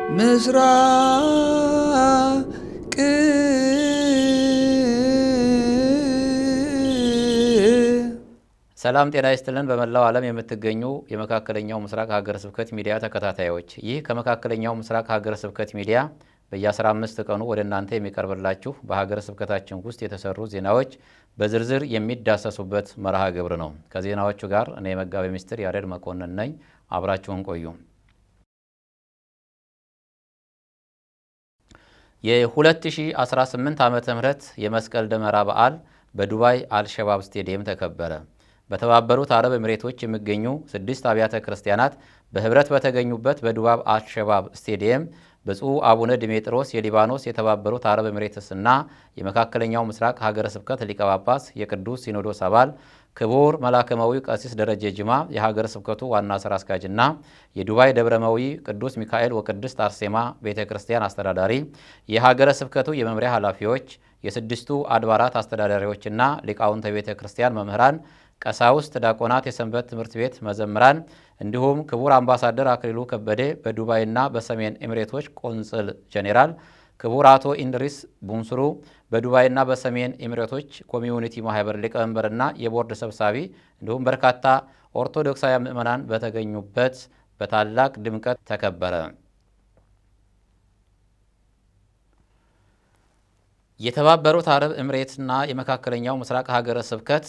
ምስራቅ። ሰላም ጤና ይስጥልን። በመላው ዓለም የምትገኙ የመካከለኛው ምስራቅ ሀገረ ስብከት ሚዲያ ተከታታዮች፣ ይህ ከመካከለኛው ምስራቅ ሀገረ ስብከት ሚዲያ በየ15 ቀኑ ወደ እናንተ የሚቀርብላችሁ በሀገረ ስብከታችን ውስጥ የተሰሩ ዜናዎች በዝርዝር የሚዳሰሱበት መርሃ ግብር ነው። ከዜናዎቹ ጋር እኔ መጋቤ ምስጢር ያሬድ መኮንን ነኝ። አብራችሁን ቆዩ። የ2018 ዓመተ ምህረት የመስቀል ደመራ በዓል በዱባይ አልሸባብ ስቴዲየም ተከበረ። በተባበሩት አረብ ኤሚሬቶች የሚገኙ 6 አብያተ ክርስቲያናት በህብረት በተገኙበት በዱባይ አልሸባብ ስቴዲየም ብፁዕ አቡነ ዲሜጥሮስ የሊባኖስ፣ የተባበሩት አረብ ኤሚሬትስና የመካከለኛው ምስራቅ ሀገረ ስብከት ሊቀ ጳጳስ፣ የቅዱስ ሲኖዶስ አባል፣ ክቡር መልአከ መዊ ቀሲስ ደረጀ ጅማ የሀገረ ስብከቱ ዋና ስራ አስኪያጅና የዱባይ ደብረመዊ ቅዱስ ሚካኤል ወቅድስት አርሴማ ቤተ ክርስቲያን አስተዳዳሪ፣ የሀገረ ስብከቱ የመምሪያ ኃላፊዎች፣ የስድስቱ አድባራት አስተዳዳሪዎችና ሊቃውንተ ቤተ ክርስቲያን መምህራን፣ ቀሳውስት፣ ዲያቆናት፣ የሰንበት ትምህርት ቤት መዘምራን እንዲሁም ክቡር አምባሳደር አክሊሉ ከበደ በዱባይና በሰሜን ኤሚሬቶች ቆንጽል ጄኔራል፣ ክቡር አቶ ኢንድሪስ ቡንስሩ በዱባይና በሰሜን ኤሚሬቶች ኮሚዩኒቲ ማህበር ሊቀመንበርና የቦርድ ሰብሳቢ እንዲሁም በርካታ ኦርቶዶክሳውያን ምዕመናን በተገኙበት በታላቅ ድምቀት ተከበረ። የተባበሩት አረብ ኤሚሬትና የመካከለኛው ምስራቅ ሀገረ ስብከት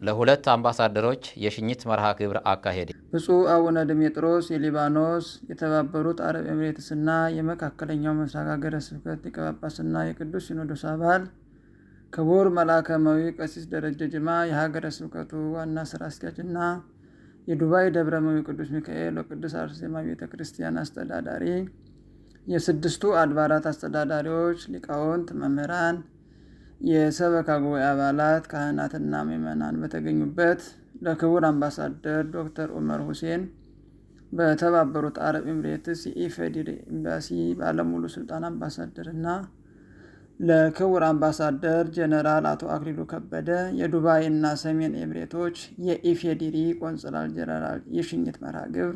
ለሁለት አምባሳደሮች የሽኝት መርሃ ግብር አካሄደ። ብፁዕ አቡነ ድሜጥሮስ የሊባኖስ፣ የተባበሩት አረብ ኤሚሬትስና የመካከለኛው ምስራቅ ሀገረ ስብከት ሊቀ ጳጳስና የቅዱስ ሲኖዶስ አባል፣ ክቡር መልአከ መዊ ቀሲስ ደረጀ ጅማ የሀገረ ስብከቱ ዋና ስራ አስኪያጅና የዱባይ ደብረ መዊ ቅዱስ ሚካኤል ወቅዱስ አርሴማ ቤተ ክርስቲያን አስተዳዳሪ፣ የስድስቱ አድባራት አስተዳዳሪዎች፣ ሊቃውንት፣ መምህራን፣ የሰበካ ጉባኤ አባላት፣ ካህናትና ምዕመናን በተገኙበት ለክቡር አምባሳደር ዶክተር ኡመር ሁሴን በተባበሩት አረብ ኤሚሬትስ የኢፌዴሪ ኤምባሲ ባለሙሉ ስልጣን አምባሳደር እና ለክቡር አምባሳደር ጀነራል አቶ አክሊሉ ከበደ የዱባይ እና ሰሜን ኤሚሬቶች የኢፌዴሪ ቆንስላል ጀነራል የሽኝት መርሃ ግብር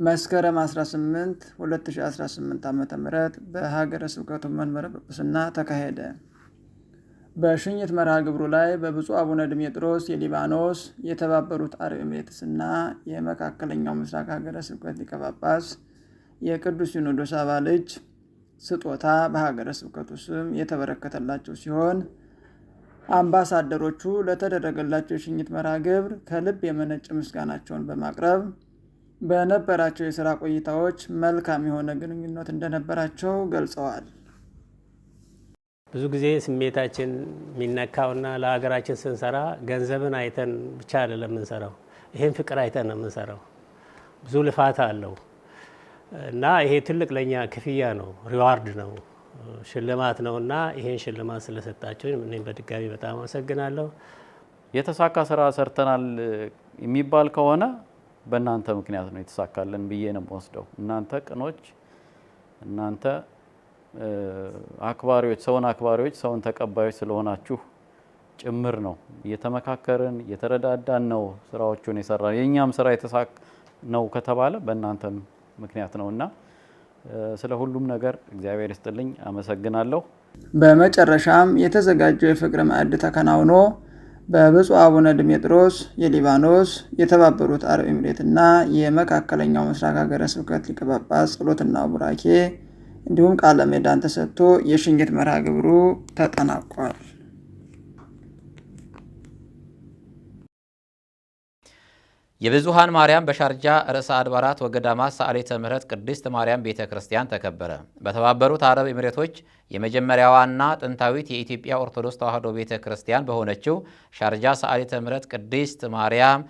መስከረም 18 2018 ዓ.ም በሀገረ ስብከቱ መንበረ ጵጵስና ተካሄደ። በሽኝት መርሃ ግብሩ ላይ በብፁዕ አቡነ ድሜጥሮስ የሊባኖስ፣ የተባበሩት አረብ ኤሚሬትስና የመካከለኛው ምስራቅ ሀገረ ስብከት ሊቀ ጳጳስ፣ የቅዱስ ሲኖዶስ አባል እጅ ስጦታ በሀገረ ስብከቱ ስም የተበረከተላቸው ሲሆን፣ አምባሳደሮቹ ለተደረገላቸው የሽኝት መርሃ ግብር ከልብ የመነጨ ምስጋናቸውን በማቅረብ በነበራቸው የስራ ቆይታዎች መልካም የሆነ ግንኙነት እንደነበራቸው ገልጸዋል። ብዙ ጊዜ ስሜታችን የሚነካውና ለሀገራችን ስንሰራ ገንዘብን አይተን ብቻ አይደለም የምንሰራው፣ ይሄን ፍቅር አይተን ነው የምንሰራው። ብዙ ልፋት አለው እና ይሄ ትልቅ ለኛ ክፍያ ነው፣ reward ነው፣ ሽልማት ነው እና ይሄን ሽልማት ስለሰጣቸው እኔም በድጋሚ በጣም አመሰግናለሁ። የተሳካ ስራ ሰርተናል የሚባል ከሆነ በእናንተ ምክንያት ነው የተሳካልን ብዬ ነው የምወስደው። እናንተ ቅኖች፣ እናንተ አክባሪዎች፣ ሰውን አክባሪዎች፣ ሰውን ተቀባዮች ስለሆናችሁ ጭምር ነው። እየተመካከርን እየተረዳዳን ነው ስራዎቹን የሰራ። የእኛም ስራ የተሳካ ነው ከተባለ በእናንተም ምክንያት ነው እና ስለ ሁሉም ነገር እግዚአብሔር ይስጥልኝ፣ አመሰግናለሁ። በመጨረሻም የተዘጋጀው የፍቅር ማዕድ ተከናውኖ በብፁዕ አቡነ ድሜጥሮስ የሊባኖስ፣ የተባበሩት አረብ ኤሚሬትና የመካከለኛው ምስራቅ ሀገረ ስብከት ሊቀ ጳጳስ ጸሎትና ቡራኬ እንዲሁም ቃለ ምዕዳን ተሰጥቶ የሽኝት መርሃ ግብሩ ተጠናቋል። የብዙኃን ማርያም በሻርጃ ርዕሰ አድባራት ወገዳማት ሰዓሊተ ምሕረት ቅድስት ማርያም ቤተ ክርስቲያን ተከበረ። በተባበሩት አረብ ኤሚሬቶች የመጀመሪያዋና ጥንታዊት የኢትዮጵያ ኦርቶዶክስ ተዋሕዶ ቤተ ክርስቲያን በሆነችው ሻርጃ ሰዓሊተ ምሕረት ቅድስት ማርያም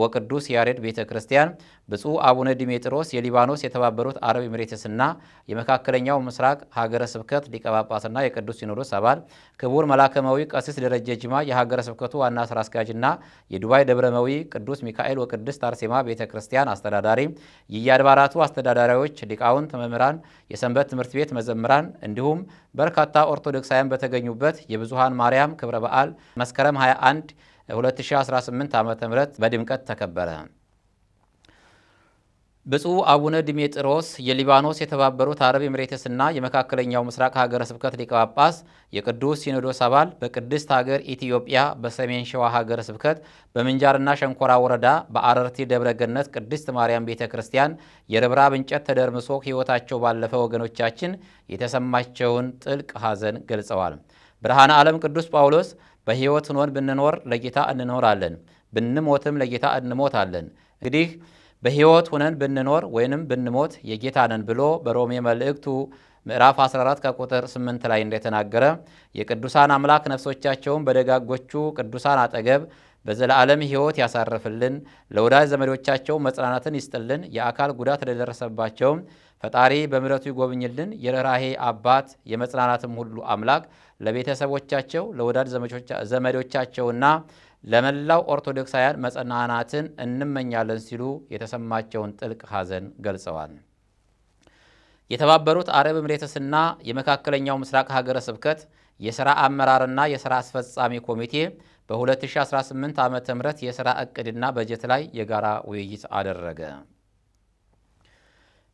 ወቅዱስ ያሬድ ቤተ ክርስቲያን ብፁዕ አቡነ ዲሜጥሮስ የሊባኖስ፣ የተባበሩት አረብ ኤሚሬትስና የመካከለኛው ምስራቅ ሀገረ ስብከት ሊቀ ጳጳስና የቅዱስ ሲኖዶስ አባል፣ ክቡር መልአከ መዊ ቀሲስ ደረጀ ጅማ የሀገረ ስብከቱ ዋና ስራ አስኪያጅና የዱባይ ደብረመዊ ቅዱስ ሚካኤል ወቅድስት አርሴማ ቤተ ክርስቲያን አስተዳዳሪ፣ የየአድባራቱ አስተዳዳሪዎች፣ ሊቃውንት፣ መምህራን፣ የሰንበት ትምህርት ቤት መዘምራን እንዲሁም በርካታ ኦርቶዶክሳውያን በተገኙበት የብዙኃን ማርያም ክብረ በዓል መስከረም 21 2018 ዓ.ም በድምቀት ተከበረ። ብፁዕ አቡነ ዲሜጥሮስ የሊባኖስ፣ የተባበሩት አረብ ኤምሬትስና የመካከለኛው ምስራቅ ሀገረ ስብከት ሊቀ ጳጳስ፣ የቅዱስ ሲኖዶስ አባል በቅድስት ሀገር ኢትዮጵያ በሰሜን ሸዋ ሀገረ ስብከት በምንጃርና ሸንኮራ ወረዳ በአረርቲ ደብረ ገነት ቅድስት ማርያም ቤተ ክርስቲያን የርብራብ እንጨት ተደርምሶ ሕይወታቸው ባለፈ ወገኖቻችን የተሰማቸውን ጥልቅ ሐዘን ገልጸዋል። ብርሃነ ዓለም ቅዱስ ጳውሎስ በሕይወት ሆነን ብንኖር ለጌታ እንኖራለን፣ ብንሞትም ለጌታ እንሞታለን። እንግዲህ በሕይወት ሆነን ብንኖር ወይንም ብንሞት የጌታ ነን ብሎ በሮሜ መልእክቱ ምዕራፍ 14 ከቁጥር 8 ላይ እንደተናገረ፣ የቅዱሳን አምላክ ነፍሶቻቸውን በደጋጎቹ ቅዱሳን አጠገብ በዘላለም ሕይወት ያሳርፍልን፣ ለወዳጅ ዘመዶቻቸው መጽናናትን ይስጥልን፣ የአካል ጉዳት ለደረሰባቸውም ፈጣሪ በምሕረቱ ይጎብኝልን። የርኅራሄ አባት የመጽናናትም ሁሉ አምላክ ለቤተሰቦቻቸው፣ ለወዳጅ ዘመዶቻቸውና ለመላው ኦርቶዶክሳውያን መጽናናትን እንመኛለን ሲሉ የተሰማቸውን ጥልቅ ሐዘን ገልጸዋል። የተባበሩት አረብ ኤምሬትስና የመካከለኛው ምስራቅ ሀገረ ስብከት የሥራ አመራርና የሥራ አስፈጻሚ ኮሚቴ በ2018 ዓ.ም የሥራ ዕቅድና በጀት ላይ የጋራ ውይይት አደረገ።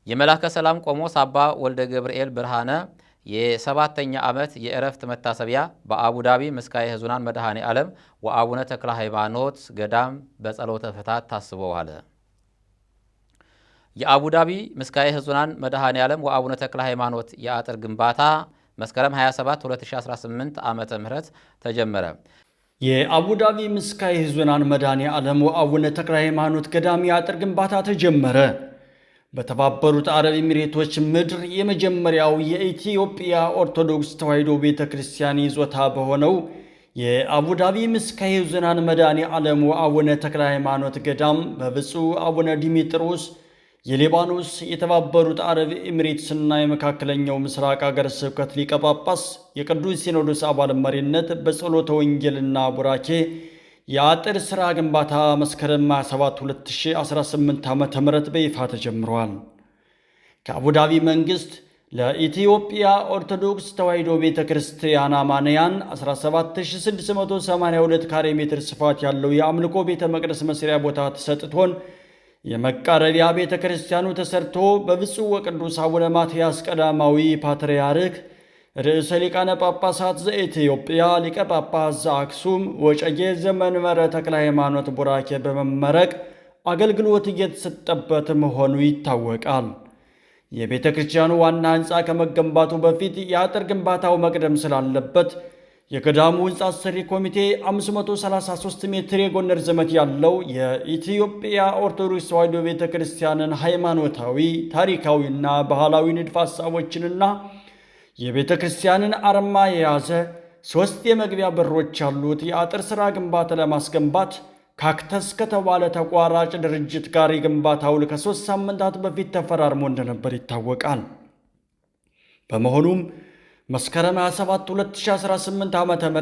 የመላከ ሰላም ቆሞስ አባ ወልደ ገብርኤል ብርሃነ የ7ኛ ዓመት የእረፍት መታሰቢያ በአቡዳቢ ምስካየ ኅዙናን መድኃኔ ዓለም ወአቡነ ተክለ ሃይማኖት ገዳም በጸሎተ ፍትሐት ታስቦ ዋለ። የአቡዳቢ ምስካየ ኅዙናን መድኃኔ ዓለም ወአቡነ ተክለ ሃይማኖት የአጥር ግንባታ መስከረም 27 2018 ዓ.ም ተጀመረ። የአቡዳቢ ምስካየ ኅዙናን መድኃኔ ዓለም ወአቡነ ተክለ ሃይማኖት ገዳም የአጥር ግንባታ ተጀመረ። በተባበሩት አረብ ኤሚሬቶች ምድር የመጀመሪያው የኢትዮጵያ ኦርቶዶክስ ተዋሕዶ ቤተ ክርስቲያን ይዞታ በሆነው የአቡዳቢ ምስካየ ኅዙናን መድኃኔ ዓለም ወአቡነ ተክለ ሃይማኖት ገዳም በብፁዕ አቡነ ዲሜጥሮስ የሊባኖስ፣ የተባበሩት አረብ ኤሚሬትስና የመካከለኛው ምስራቅ አገረ ስብከት ሊቀ ጳጳስ፣ የቅዱስ ሲኖዶስ አባል መሪነት በጸሎተ ወንጌልና ቡራኬ የአጥር ሥራ ግንባታ መስከረም 27 2018 ዓ.ም በይፋ ተጀምሯል። ከአቡዳቢ መንግሥት ለኢትዮጵያ ኦርቶዶክስ ተዋሕዶ ቤተ ክርስቲያን አማንያን 17682 ካሬ ሜትር ስፋት ያለው የአምልኮ ቤተ መቅደስ መስሪያ ቦታ ተሰጥቶን የመቃረቢያ ቤተ ክርስቲያኑ ተሰርቶ በብፁዕ ወቅዱስ አቡነ ማትያስ ቀዳማዊ ፓትርያርክ ርዕሰ ሊቃነ ጳጳሳት ዘኢትዮጵያ ሊቀ ጳጳስ ዘአክሱም ወዕጨጌ ዘመንበረ ተክለ ሃይማኖት ቡራኬ በመመረቅ አገልግሎት እየተሰጠበት መሆኑ ይታወቃል። የቤተ ክርስቲያኑ ዋና ሕንፃ ከመገንባቱ በፊት የአጥር ግንባታው መቅደም ስላለበት የገዳሙ ሕንፃ አሰሪ ኮሚቴ 533 ሜትር የጎን ርዝመት ያለው የኢትዮጵያ ኦርቶዶክስ ተዋሕዶ ቤተ ክርስቲያንን ሃይማኖታዊ፣ ታሪካዊና ባህላዊ ንድፈ ሐሳቦችንና የቤተ ክርስቲያንን አርማ የያዘ ሦስት የመግቢያ በሮች ያሉት የአጥር ሥራ ግንባታ ለማስገንባት ካክተስ ከተባለ ተቋራጭ ድርጅት ጋር የግንባታ ውል ከ3 ሳምንታት በፊት ተፈራርሞ እንደነበር ይታወቃል። በመሆኑም መስከረም 27 2018 ዓ.ም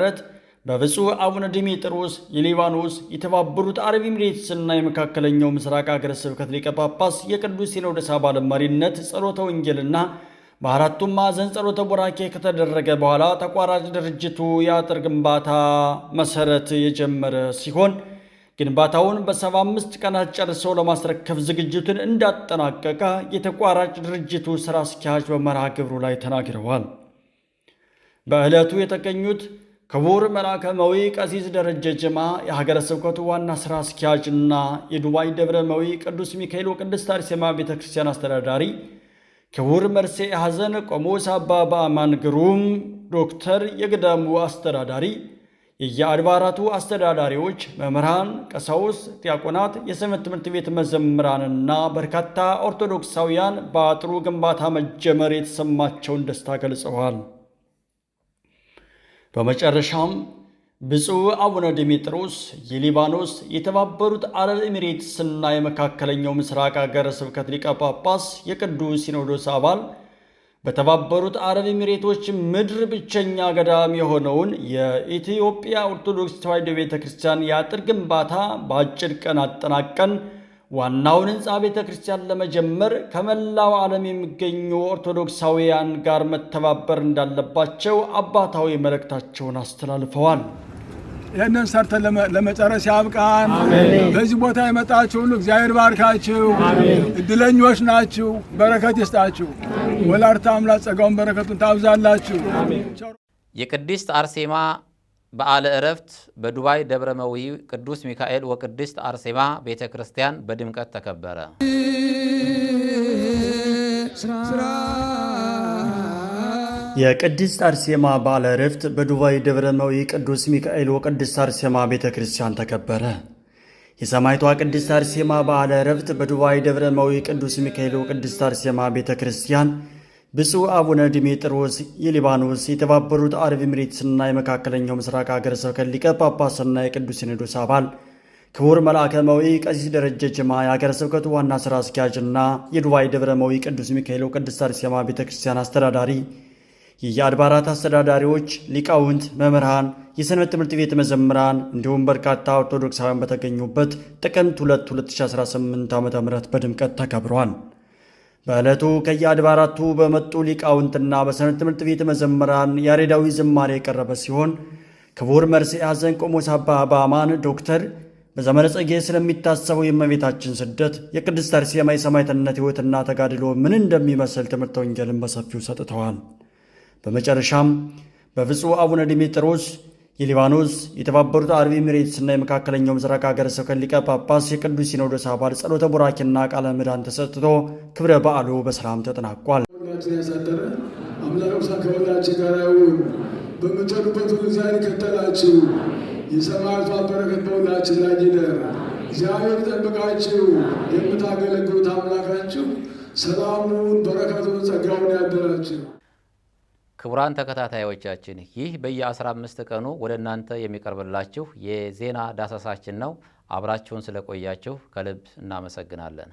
በብፁዕ አቡነ ዲሜጥሮስ የሊባኖስ፣ የተባበሩት አረብ ኤሚሬትስና የመካከለኛው ምስራቅ አገረ ስብከት ሊቀ ጳጳስ፣ የቅዱስ ሲኖዶስ አባል መሪነት ጸሎተ ወንጌልና በአራቱም ማዕዘን ጸሎተ ቡራኬ ከተደረገ በኋላ ተቋራጭ ድርጅቱ የአጥር ግንባታ መሰረት የጀመረ ሲሆን ግንባታውን በ75 ቀናት ጨርሰው ለማስረከብ ዝግጅቱን እንዳጠናቀቀ የተቋራጭ ድርጅቱ ሥራ አስኪያጅ በመርሃ ግብሩ ላይ ተናግረዋል። በዕለቱ የተገኙት ክቡር መልአከ መዊ ቀሲስ ደረጀ ጅማ የሀገረ ስብከቱ ዋና ሥራ አስኪያጅ እና የዱባይ ደብረ መዊ ቅዱስ ሚካኤል ወቅድስት አርሴማ ቤተ ክርስቲያን አስተዳዳሪ ክቡር መርስዔ ሐዘን ቆሞስ አባ በአማን ግሩም ዶክተር የገዳሙ አስተዳዳሪ፣ የየአድባራቱ አስተዳዳሪዎች፣ መምህራን፣ ቀሳውስት፣ ዲያቆናት፣ የሰንበት ትምህርት ቤት መዘምራንና በርካታ ኦርቶዶክሳውያን በአጥሩ ግንባታ መጀመር የተሰማቸውን ደስታ ገልጸዋል። በመጨረሻም ብፁዕ አቡነ ዲሜጥሮስ የሊባኖስ፣ የተባበሩት አረብ ኤሚሬትስና የመካከለኛው ምስራቅ አገረ ስብከት ሊቀ ጳጳስ፣ የቅዱስ ሲኖዶስ አባል በተባበሩት አረብ ኤሚሬቶች ምድር ብቸኛ ገዳም የሆነውን የኢትዮጵያ ኦርቶዶክስ ተዋሕዶ ቤተ ክርስቲያን የአጥር ግንባታ በአጭር ቀን አጠናቀን ዋናውን ሕንፃ ቤተ ክርስቲያን ለመጀመር ከመላው ዓለም የሚገኙ ኦርቶዶክሳውያን ጋር መተባበር እንዳለባቸው አባታዊ መልእክታቸውን አስተላልፈዋል። ይህንን ሰርተን ለመጨረስ ያብቃን። በዚህ ቦታ የመጣችሁ ሁሉ እግዚአብሔር ባርካችሁ። እድለኞች ናችሁ። በረከት ይስጣችሁ። ወላዲተ አምላክ ጸጋውን በረከቱን ታብዛላችሁ። የቅድስት አርሴማ በዓለ ዕረፍት በዱባይ ደብረ መዊ ቅዱስ ሚካኤል ወቅድስት አርሴማ ቤተ ክርስቲያን በድምቀት ተከበረ። የቅድስት አርሴማ በዓለ ዕረፍት በዱባይ ደብረ መዊ ቅዱስ ሚካኤል ወቅድስት አርሴማ ቤተ ክርስቲያን ተከበረ። የሰማዕቷ ቅድስት አርሴማ በዓለ ዕረፍት በዱባይ ደብረ መዊ ቅዱስ ሚካኤል ወቅድስት አርሴማ ቤተ ክርስቲያን ብፁዕ አቡነ ዲሜጥሮስ የሊባኖስ፣ የተባበሩት አረብ ኤሚሬትስና የመካከለኛው ምስራቅ ሀገረ ስብከት ሊቀ ጳጳስና የቅዱስ ሲኖዶስ አባል፣ ክቡር መልአከ መዊ ቀሲስ ደረጀ ጅማ የሀገረ ስብከቱ ዋና ሥራ አስኪያጅና የዱባይ ደብረ መዊ ቅዱስ ሚካኤል ወቅድስት አርሴማ ቤተ ክርስቲያን አስተዳዳሪ፣ የየአድባራት አስተዳዳሪዎች፣ ሊቃውንት፣ መምህራን፣ የሰንበት ትምህርት ቤት መዘምራን እንዲሁም በርካታ ኦርቶዶክሳውያን በተገኙበት ጥቅምት 2 2018 ዓ ም በድምቀት ተከብሯል። በዕለቱ ከየአድባራቱ በመጡ ሊቃውንትና በሰንበት ትምህርት ቤት መዘምራን ያሬዳዊ ዝማሬ የቀረበ ሲሆን፣ ክቡር መርስዔ ሐዘን ቆሞስ አባ ባማን ዶክተር በዘመነ ጽጌ ስለሚታሰበው የእመቤታችን ስደት፣ የቅድስት አርሴማ የሰማዕትነት ሕይወትና ተጋድሎ ምን እንደሚመስል ትምህርተ ወንጌልን በሰፊው ሰጥተዋል። በመጨረሻም በብፁዕ አቡነ ዲሜጥሮስ የሊባኖስ፣ የተባበሩት አረብ ኤሚሬትስና የመካከለኛው ምስራቅ ሀገረ ስብከት ሊቀ ጳጳስ፣ የቅዱስ ሲኖዶስ አባል ጸሎተ ቡራኬና ቃለ ምዕዳን ተሰጥቶ ክብረ በዓሉ በሰላም ተጠናቋል። ሁላችን ያሳደረ አምላክ ከሁላችን ጋር ይሁን። በምትሄዱበት ሁሉ እግዚአብሔር ይከተላችሁ። የሰማዕቷ በረከት በሁላችን ላይ ይደር። እግዚአብሔር ይጠብቃችሁ። የምታገለግሉት አምላካችሁ ሰላሙን፣ በረከቱን፣ ጸጋውን ያደላችሁ። ክቡራን ተከታታዮቻችን፣ ይህ በየ15 ቀኑ ወደ እናንተ የሚቀርብላችሁ የዜና ዳሰሳችን ነው። አብራችሁን ስለቆያችሁ ከልብ እናመሰግናለን።